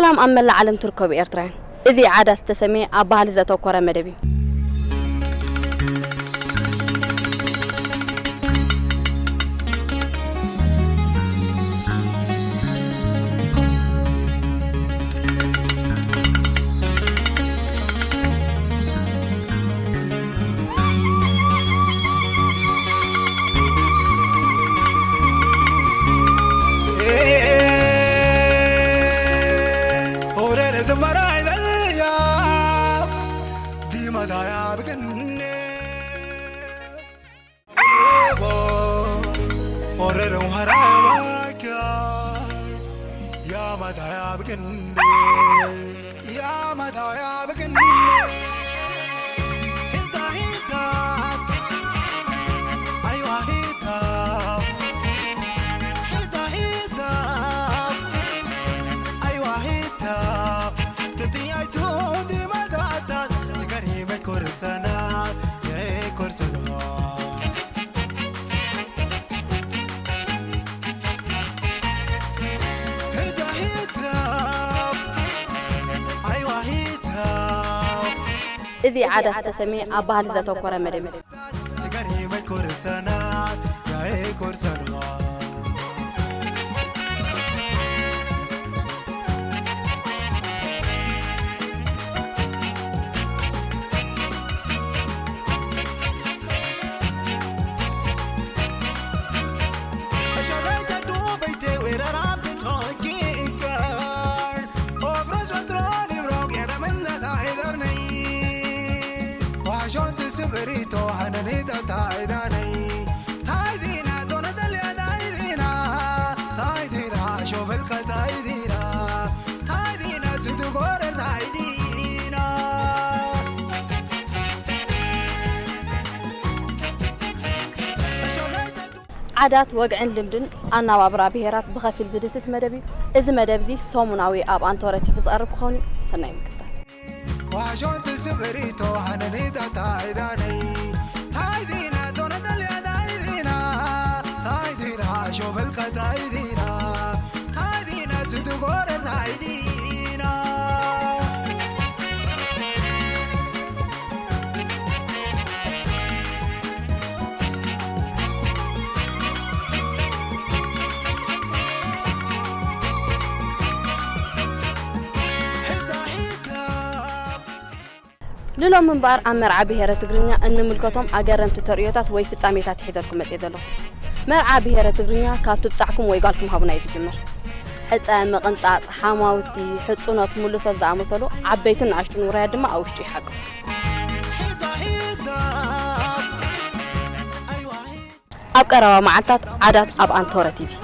ሰላም ኣብ መላእ ዓለም ትርከቡ ኤርትራውያን፣ እዚ ዓዳት ዝተሰምየ ኣብ ባህሊ ዘተኮረ መደብ እዩ። እዚ ዓዳት ዝተሰምየ ኣብ ባህሊ ዘተኮረ መደብ እዩ። ዓዳት፣ ወግዕን ልምድን ኣነባብራ ብሄራት ብኸፊል ዝድህስስ መደብ እዩ። እዚ መደብ እዚ ሰሙናዊ ኣብ ኣንቶረ ቲቪ ዝቐርብ ክኸውን እዩ። ሰናይ ምክትታል። ንሎሚ እምበኣር ኣብ መርዓ ብሄረ ትግርኛ እንምልከቶም ኣገረምቲ ተርእዮታት ወይ ፍጻሜታት ሒዘልኩም መጽየ ዘለኹ። መርዓ ብሄረ ትግርኛ ካብቲ ብጻዕኩም ወይ ጓልኩም ሃቡና እዩ ዝጅምር። ሕጸ፣ ምቕንጣጥ፣ ሓማውቲ፣ ሕጽኖት፣ ምልሶት ዝኣመሰሉ ዓበይትን ንኣሽቱን ውራያት ድማ ኣብ ውሽጡ ይሓቅፉ። ኣብ ቀረባ መዓልታት ዓዳት ኣብ ኣንቶረ ቲቪ።